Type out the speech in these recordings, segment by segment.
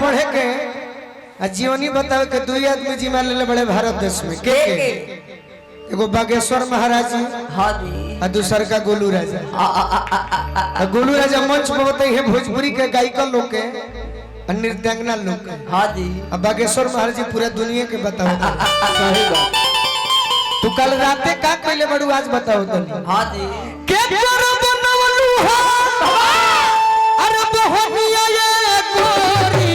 पढ़े के आ जीवनी बतावे के दुई आदमी जिम्मा लेले बड़े भारत देश में के के एगो बागेश्वर महाराज जी हाँ जी आ दूसर का गोलू राजा। आ आ आ आ आ आ गोलू राजा मंच पर बताई है भोजपुरी के गायिका लोग के आ नृत्यांगना लोग के। हाँ जी आ बागेश्वर महाराज जी पूरा दुनिया के बताओ। सही बात। तू कल राते का कइले बड़ू आज बताओ तनी। हाँ जी के कर बनवलू हो अरे बहनिया ये गोरी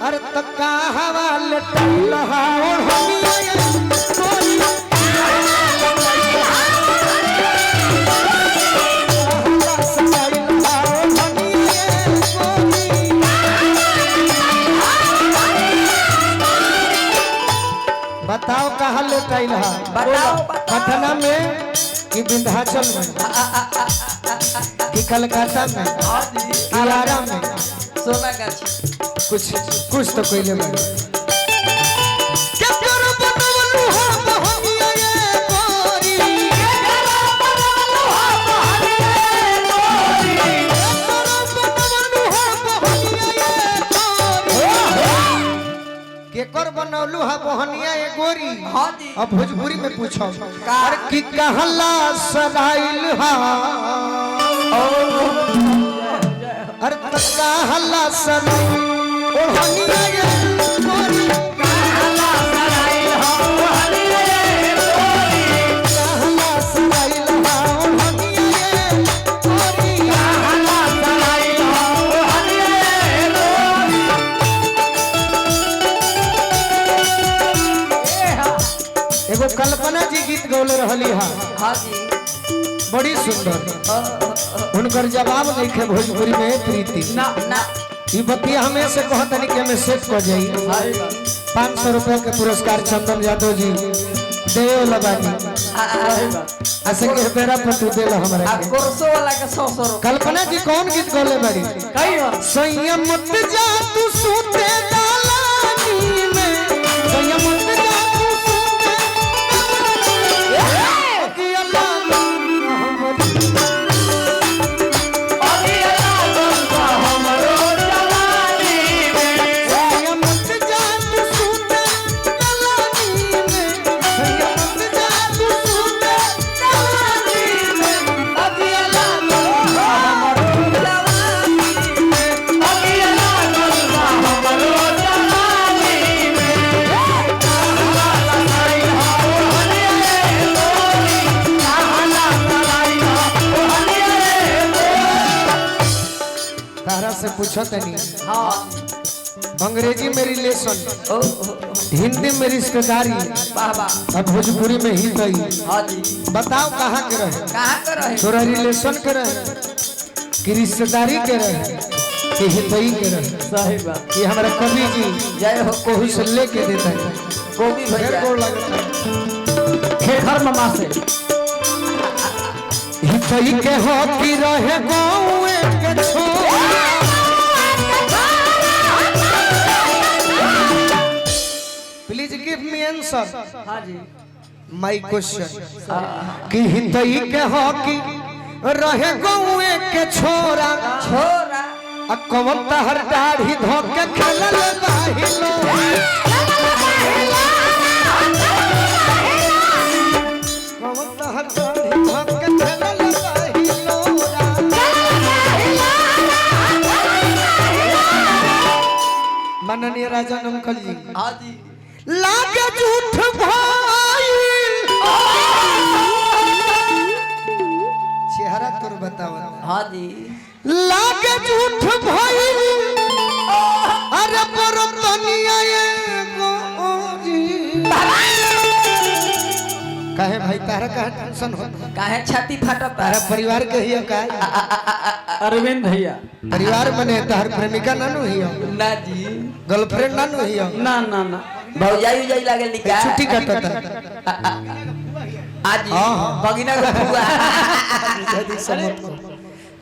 अरे त कहवा लटल हा ओढ़निया ये गोरी सजाइल हा ओढ़निया ये गोरी। बताओ कहाँ लेटाइल हा? बताओ, बताओ। पटना में कि विंध्याचल में कि कलकत्ता में हाँ जी कि आरा में? सोना गाछी कुछ कुछ तो कोई बड़े के कर बनवलू हा बहनिया ये गोरी। के कर बनवलू हा बहनिया ये गोरी। केकर बनवलू हा बहनिया ये गोरी? हाँ जी अब भोजपुरी में पूछो का? अरे कि कहला सराइल हा अरे त कहला सराइल ओढ़निया ये गोरी कहला सराइल हा ओढ़निया ये गोरी। एगो कल्पना जी गीत गौले रहली हा हाँ जी बड़ी सुंदर। उनकर जवाब नहीं खे भोजपुरी में प्रीति। ना ना ई बतिया हमें से कहतनी कि हमें सेट कर जाई। 500 रुपया के पुरस्कार चंदन यादव जी देवे वाला बानी। ऐसे के बेरा पर तू देला हमरा आ के। कुर्सो वाला के 100 रुपया। कल्पना जी कौन गीत गौले बाड़ी? संयम मत जा तू सूते दालानी में संयम मत जा तू सूते दालानी में। कि अल्लाह संयम मत जा तू सूते दालानी में संयम मत जा तू सूते दालानी में। अभी अल्लाह तारा से पूछो तनी। हाँ अंग्रेजी में रिलेशन, ओ हिंदी में रिश्तेदारी वाह वाह और भोजपुरी में ही गई। हाँ जी बताओ कहाँ के रहे? कहाँ के रहे? तोरा रिलेशन के रहे कि रिश्तेदारी के रहे कि हितई के रहे? सही बात। ये हमारा कवि जी जय हो कोहू से लेके देता है। गोभी फिर भैया गोड़ लगता है। शेखर मामा से हितई के हो कि रहे गाँव के छोरा। प्लीज गिव मी आंसर हाँ जी माय क्वेश्चन कि हितई के हो कि रहे गौए के छोरा छोरा आ कौन तहर दाढ़ी धो के खेलल बाहिलो कौन तहर दाढ़ी धो के खेलल बाहिलो। माननीय राजन अंकल जी हाँ जी लागे झूठ भाई चेहरा तोर बताओ। हाँ जी लागे झूठ भाई अरे बरतनिया ये गोरी। काहे भाई तारा काहे टेंशन हो? काहे छाती फाटता? तारा परिवार के हिया का? अरविंद भैया परिवार मने तार प्रेमिका नानू हिया? ना जी गर्लफ्रेंड नानू हिया? ना ना ना भौजाई उजाई लागल निका छुट्टी कटता। आज हाँ, हाँ। भगिना के फुआ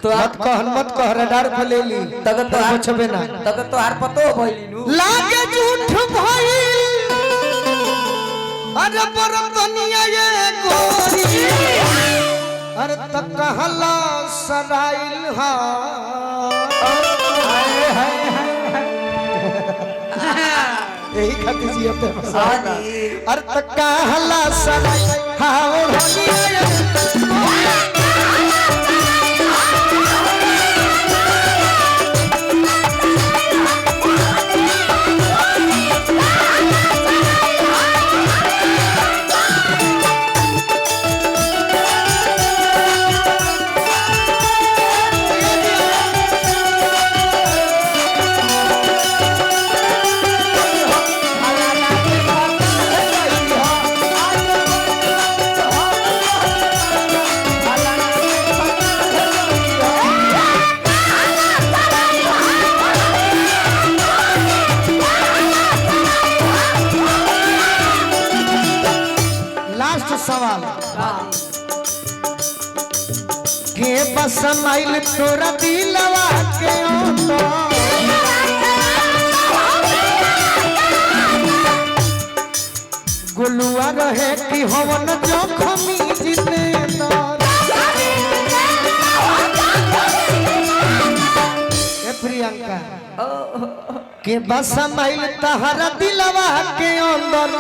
तो मत कह मत कह रडार पर ले ली तब तो बचबे ना। तब तो हार पतो भइली नु लागे झूठ भाई अरे बरतनिया ये गोरी अरे त कहला सराइल हा। यही खातिर जियते बा। हाँ जी। अरे त कहला सराय हाओ हनिया लास्ट सवाल के बस माइल तोरा दिलवा के अंदर गोलुआ रहे कि हवन जोखमी जितेंद्र ए प्रियंका के बस माइल तहरा दिलवा के अंदर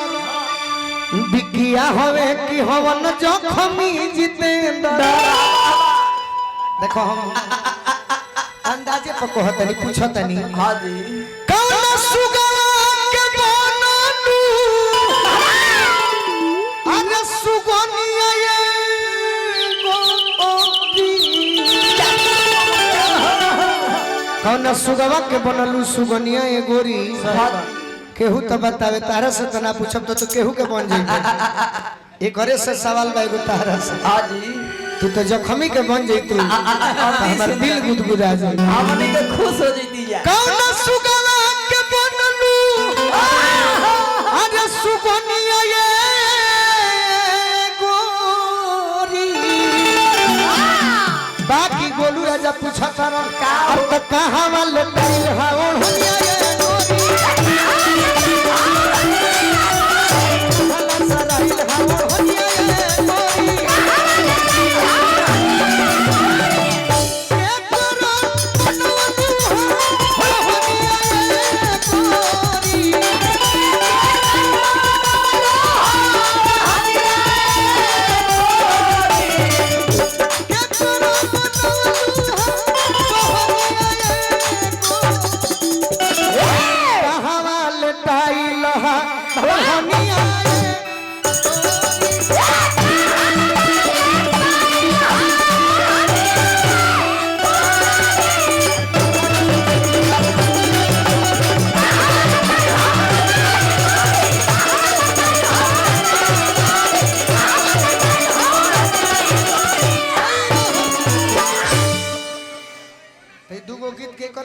बिकिया हवे कि हवन जोखमी जितेंद्र। देखो हम अंदाजे पर कहतनी पूछतनी हाँ जी। कौन सुगवा के बनलू अरे सुगनिया ये गोरी कौन सुगवा के बनलू सुगनिया ये गोरी केहू तो बतावे तारा से तो ना पूछब तो केहू के बन जाई एक से सवाल बा एगो तारा से हाँ जी। तू तो जखमी के बन जैतू तो हमर दिल गुदगुदा जाई। हमनी के खुश हो जैती जा। कौन सुगवा के बनलू अरे सुगनिया ये गोरी बाकी गोलू राजा पूछत रहन अब त कहाँ वाले दिल हाओ